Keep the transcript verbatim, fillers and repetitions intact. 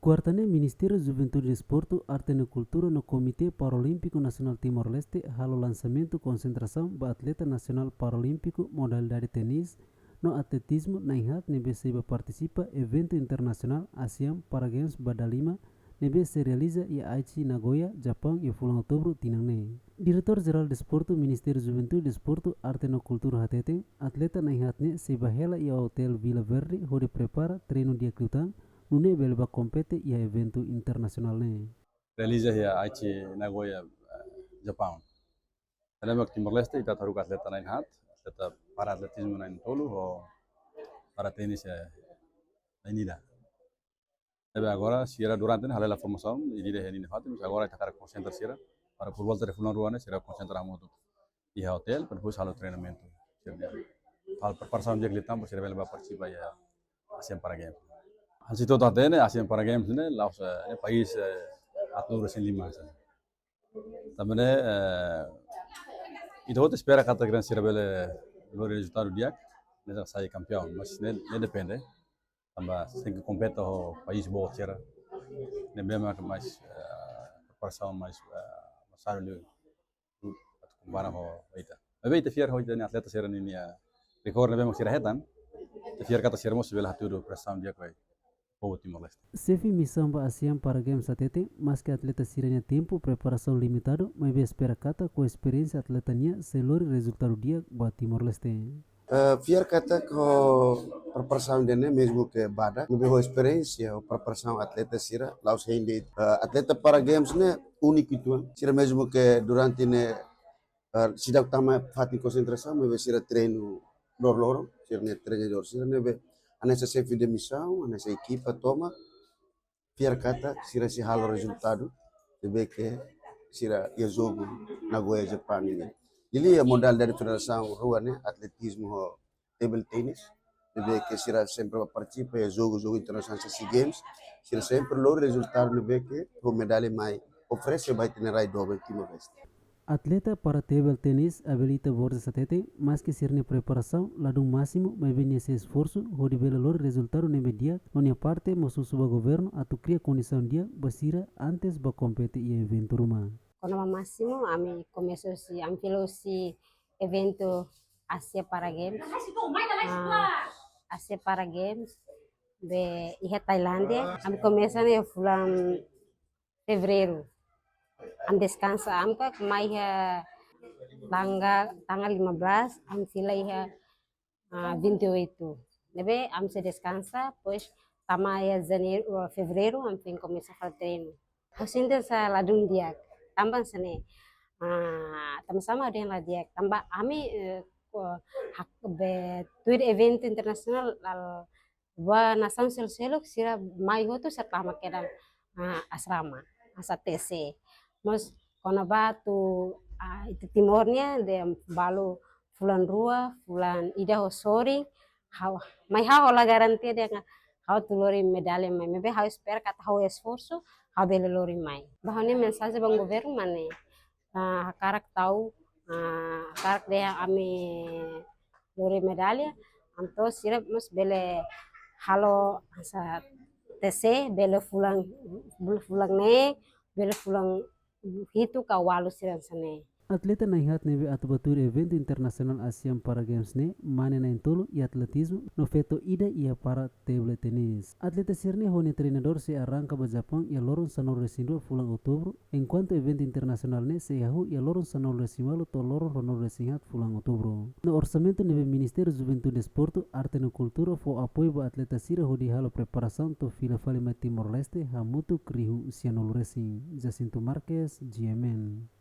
Kuarta ne'e, Ministériu Juventude, Desportu, Arte no Kultura no Komité Paralímpiku Nasionál Timor-Leste halo lansamentu konsentrasaun ba atleta nasionál paralímpiku modalidade tenis no atletizmu na'in-haat ne'ebé sei bá partisipa eventu internasionál ASEAN Paragames ba dala lima ne'ebé sei realiza iha Aichi, Nagoya, Japaun, iha fulan Outubru tinan ne'e. Diretór Jerál Desportu, Ministériu Juventude, Desportu, Arte no Kultura hateten, atleta na'in-haat ne'e sei bá hela iha Hotel Vila Verde hodi prepara treinu di'ak liután, nune'e bele bá kompete iha eventu internasionál ne'e. Realiza iha Aichi, Nagoya, eh, Japaun. Tanba Timor-Leste ita haruka atleta na'in-haat, atleta para atletizmu na'in-tolu, ho para tenis, eh, na'in-ida. Ne'ebé agora sira durante ne'e halo hela formasaun, ida-idak iha ninia fatin, mas agora ita hakarak konsentra sira, para por volta de fulan rua ne'e sira konsentra hamutuk iha hotel, para depois halo treinamentu. Sira halo preparasaun di'ak liután, para sira bele bá partisipa iha ASEAN Paragames. Hanesan ita hatene, ASEAN Paragames ne'e, la'ós, eh, ne'e país, eh, haatnulu-resin-lima, hanesan. Tanba ne'e, eh, ita hotu espera katak sira bele lori rezultadu di'ak, ne'e sai kampiaun, mas ne'e, ne'e depende. Tanba tenke kompete ho país boot sira. Ne'ebé mak mais, eh, preparasaun mais, eh, mais sériu liu. Atu kompara ho ita. Maibé ita fiar ho ita-nia atleta sira ninia rekorde ne'ebé mak sira hetan. Ita fiar katak sira mós bele hatudu prestasaun di'ak ba povu Timor-Leste. Xefe misaun ba ASEAN Paragames hateten, maske atleta sira-nia tempu preparasaun limitadu, maibé espera katak ho esperiénsia atleta nian sei lori rezultadu di'ak ba Timor-Leste. Eh, fiar katak ho preparasaun ida-ne'e mezmu ke badak, maibé ho esperiénsia, ho preparasaun atleta sira, la'ós hein de'it. Eh, atleta Paragames ne'e úniku uitoan. Sira mezmu ke durante ne'e, eh, seidauk tama fatin konsentrasaun, maibé sira treinu loroloron, sira-nia treinadór sira ne'ebé hanesan xefe de misaun, hanesan ekipa tomak, fiar katak sira sei halo rezultadu, ne'ebé ke sira iha jogu Nagoya, Japaun nian. Liuliu iha modalidade federasaun rua ne'e, atletizmu ho table tennis, ne'ebé ke sira sempre bá partisipa iha jogu, jogu internasionál, SEA Games, sira sempre lori rezultadu ne'ebé ke ho medalla mai oferese ba ita-nia rai doben Timor-Leste. Atleta para table tennis Abelita Borges hateten, maske sira-nia preparasaun ladún másimu, maibé nia sei esforsu hodi bele lori rezultadu ne'ebé di'ak, no nia parte mós husu ba governu atu kria kondisaun di'ak ba sira antes bá kompete iha eventu ruma. Kona-ba másimu, ami komesa husi, ami fila husi eventu ASEAN Paragames. Ah, ASEAN Paragames be iha Tailándia. Ami komesa ne'e fulan Fevereiru. Ami deskansa, ami ka mai iha tanggal, tanggal lima belas, ami fila iha, ah, vinte e oito. Ne'ebé ami sei deskansa, depois tama iha Janeiru, ah, Fevereiru, ami foin komesa fali treinu. Ha'u sente hanesan ladún di'ak, tanba hanesan ne'e, ah, tanba sá mak dehan la di'ak, tanba ami, eh, ko-, hak-, be, tuir eventu internasionál, lal-, ba nasaun seluk-seluk sira mai hotu sira tama kedan, ah, asrama, hanesan TC. Mós kona-ba atu, ah, ita Timor nian dehan balu fulan rua, fulan ida ho sorin, ha'u, mai ha'u la garantia dehan ha'u atu lori medalla mai. Maibé ha'u espera katak ha'u esforsu, ha'u bele lori mai. Ba ha'u-nia mensajen ba governu mak ne'e, ah, hakarak tau, ah, hakarak dehan ami lori medalla, entaun sira mós bele halo hanesan TC, bele fulan, fulan ne'e, bele fulan hitu ka ualu sira hanesan ne'e. Atleta na'in-haat ne'ebé atu bá tuir eventu internasionál ASEAN Paragames ne'e, mane na'in-tolu iha atletizmu, no feto ida iha para table tennis. Atleta sira-ne'e ho nia treinadór sei arranka ba Japaun iha loron sanulu-resin-rua fulan Outubru, enkuantu eventu internasionál ne'e sei hahú iha loron sanulu-resin-ualu to'o loron ruanulu-resin-haat fulan Outubru. No orsamentu ne'ebé Ministériu Juventude, Desportu, Arte no Kultura fó apoiu ba atleta sira hodi halo preparasaun to'o fila fali mai Timor-Leste hamutuk rihun sianulu-resin. Jacinto Marques, GMN.